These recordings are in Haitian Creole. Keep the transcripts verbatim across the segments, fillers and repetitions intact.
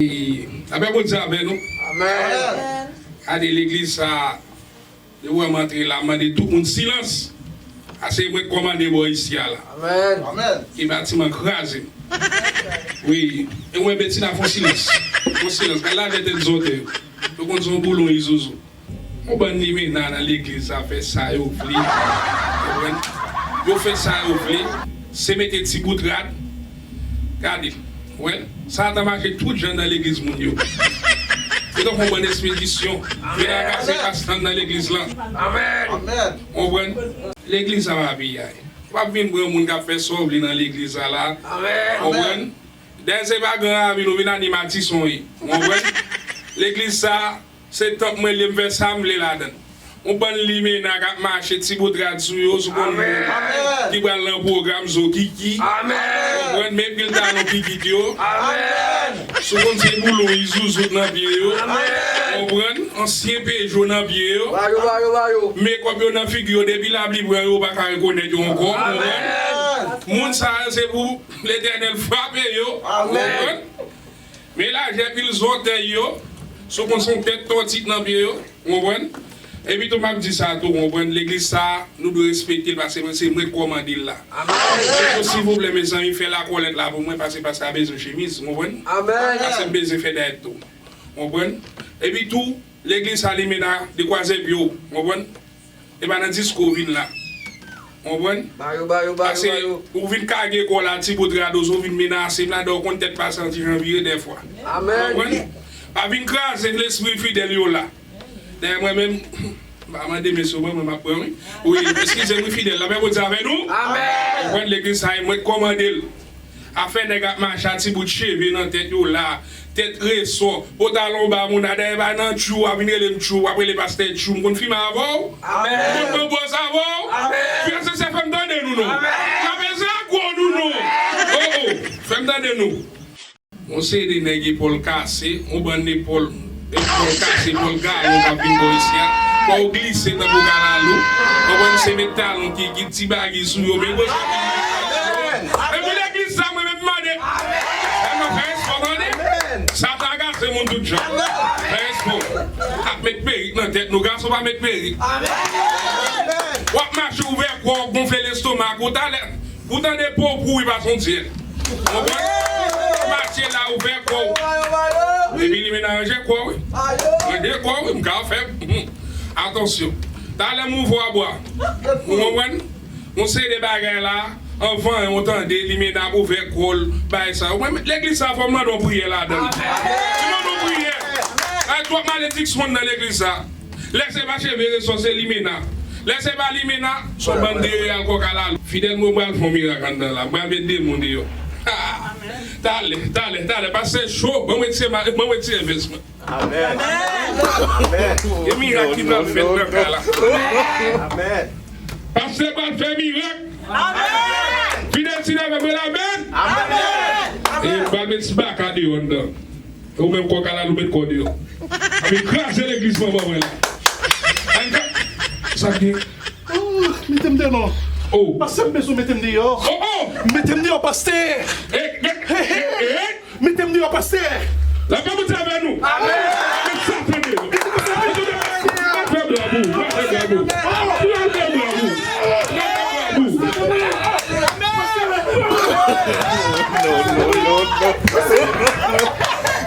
Lapè Bondye avè nou. Amèn. Gade legliz sa a, depi w wè m antre la, m mande tout moun silans. Paske mwen k kòmande bò isi a la. Amèn. Amèn. E batiman kraze. Wi. E mwen Betina fè silans. Fè silans. Gade lajè tèt zòtèy yo. Yo konn se yon boulon izouzou. Yon bann limena nan legliz la fè sa yo vle. Konprann? Yo fè sa yo vle. Se mete ti bout rad. Gade. Wè. Satan mache tout jan nan legliz moun yo. Se tankou yon bann espedisyon. Vin angaje pastè nan legliz lan. Amèn. Konprann? Legliz sa pa piyay. Ou p ap vin pran moun k ap fè sa w vle nan legliz sa la. Amèn. Konprann? Dèyè se pa gran rabi nou vin animatris on ye. Ou konprann? Legliz sa, se tanp mwen li ye, m fè sa m vle ladan l. On bann limena k ap mache, ti bout rad sou yo, sou konn moun ki pral nan pwogram zo kiki. Amèn. Konprann? Men pil talon kikit yo. Amèn. Sou konn se boulon izouzout nan pye yo. Amèn. Konprann? Ansyen pejo nan pye yo. Ba yo, ba yo, ba yo. Mekòp yo nan figi yo, depi lapli pran yo, ou pa ka rekonèt yo ankò. Amèn. Konprann? Moun sa yo, se pou Letènèl frape yo. Amèn. Konprann? Men lajè pil zòtèy yo, sou konn se yon tèt tòti k nan pye yo. Konprann? Epi tou, m ap di sa tou, konprann? Legliz sa, nou dwe respekte l, paske mwen, se mwen k kòmande l la. Amèn. Silvouplè, mezanmi, fè lakòlèt la pou mwen, paske pastè a bezwen chemiz, konprann? Amèn. Paske m bezwen fè dayèt tou. Konprann? Epi tou, legliz sa, limena, dekwazè pye w, konprann? E pa nan disko w vin la. Konprann? Ba yo, ba yo, ba yo, ba yo. Paske ou vin kage kò w la, ti bout rad ou, ou vin menase m la, dayè w konn tèt pastè an ti jan vire dèfwa. Amèn. Konprann? Pa vin kraze lespri fidèl yo la. Dayè mwen menm, m pa mande mesye, mwen, mwen m ap pran, wi. Wi, eskize m, wi, fidèl. Lapè Bondye avè nou. Amèn. Konprann? Legliz sa, e mwen k kòmande l. Afè nèg ap mache a ti bout cheve nan tèt yo la, tèt resò, pantalon ba moun a, dayè pa nan tchou, w ap vin rele m tchou, w ap rele pastè tchou, m konn fimen avè w? Amèn. M konn pran pòz avè w? Amèn. Frè e sè, fè m tande nou non. Amèn. Lapè sa gwo nou non. O, o, fè m tande nou. Yon seri de nèg epòl kase, yon bann epòl, epòl kase, epòl galon k ap vin bò isi a. Fò w glise tankou kalalou. Konprann? Se met talon ki, ki ti bagiy sou yo, men gwo. Epi legliz sa, mwen menm mande. Fè mwen fè espò, tande. Satan agace moun tout jan. Fè espò. Ap met perik nan tèt nou. Gason pa met perik. W ap mache ouvè kò w, gonfle lestomak ou, talè. Ou tande po w pouri pase yon dyèl. Konprann? Mache la, ouvè kò w. Epi limena, ranje kò w, wi. Ranje kò w, wi, m ka fè. Atansyon. Talè m ouvè bwa. Ou konprann? Yon seri de bagay la, anvan yon tande, limena ap ouvè kò l, bagay sa. Ou konprann? Legliz sa, fò m mande yon priyè ladan l. M mande yon priyè. Ay, twòp malediksyon nan legliz sa. Lè se pa cheve resò, se limena. Lè se pa limena, se yon bann dereyal kòkalalou. Fidèl, mwen pral fè yon mirak anndan la. Mwen pral met demon deyò. Ha! Talè, talè, talè. Pastè cho. Mwen retire ma-, mwen retire vès mwen. Amèn. Amèn. Gen mirak ki pral fèt nan kay la. Amèn. Pastè pral fè mirak. Amèn. Fidèl, si leve mwen amèn. Amèn. E pral met ti baka deyò anndan. Ou menm kòkalalou, met kò deyò. Vin kraze legliz manman mwen la. Ann ka-, sa k gen? Oh, mete m deyò non. Oh. Pastè, m bezwen mete m deyò. Oh, oh. Mete m deyò, pastè. Eh, eh, eh, eh. Mete m deyò, pastè. Lapè Bondye avè nou. Amèn. Mete sa tande. Mete sa tande. Fè bravo. Fè bravo. Fè bravo.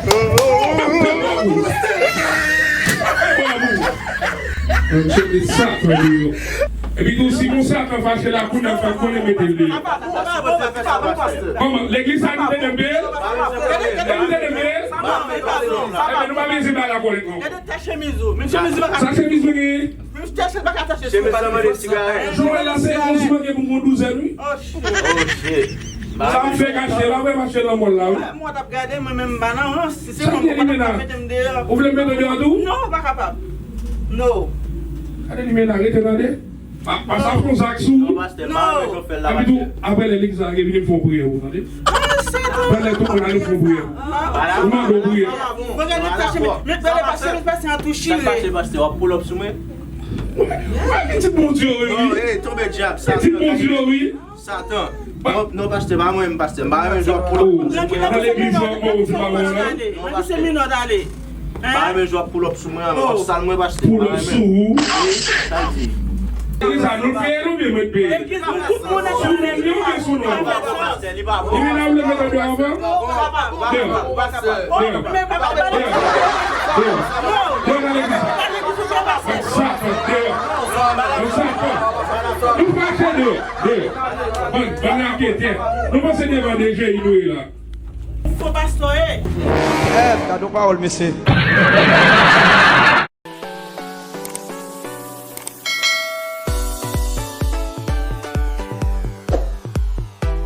Non, non, non, non. Epi tou, si moun Satan fache la, kounye a, fè konnen mete l deyò. Kòman? Legliz sa nou te dwe peye l? Legliz te dwe peye l? Ebyen, nou pa bezwen bay lakòlèt non. Gade tèt chemiz ou. Menm chemiz ou pa ka. Sa chemiz mwen genyen? Menm tèt chemiz pa ka tache sou. Chemiz sa mande sigarèt. Jowèl la se onz manke pou mwen douzèn, wi. Oh, shit. Oh, shit. Sa m fè kache la, wè mache nan mòl la, wi. Mwen t ap gade, mwen menm m pa nan rans. Si se mwen, mwen pa t ap mete m deyò. Ou vle m mete w deyò tou? Non, ou pa kapab. No. Gade limena, rete tande. Pa, pa sa fon zak sou ou. Non, pastè, m pa renmen jan w fè l la, pastè. Epi tou, apre legliz la, vini m fè yon priyè pou ou, tande? Pandan tout moun ale fè yon priyè. Ou mande yon priyè. Mwen gen nèg tache, men, men, men, pastè, men, pastè, an tou chire. Sa k pase, pastè? W ap pull up sou mwen? Mwen, mwen, pitit Bondye, wi. Non, eh, tonbe dyab, Satan. Pitit Bondye, wi. Satan. Non, non, pastè, pa mwen menm, pastè. M pa renmen jan w ap pull up. Nan legliz la, ou pa wè la? Mwen ki se minò, dale. Pa renmen jan w ap pull up sou mwen, w ap sal mwen, pastè. Pull up sou ou? Wi, sa l di. Legliz la, nou peye l oubyen mwen k peye? Legliz, nou tout moun ap sou non li oubyen sou non? Pastè, li pa bon. Li vin la, ou leve tande anvan? Dè. Dè. Dè. Dè nan legliz la. Ban satan, dè. Ban satan. Nou fache, dè. Dè. Bann, bann raketè. Nou panse devan D J I nou ye la. Fo pastè w ye. Èt, gade yon pawòl, mesye.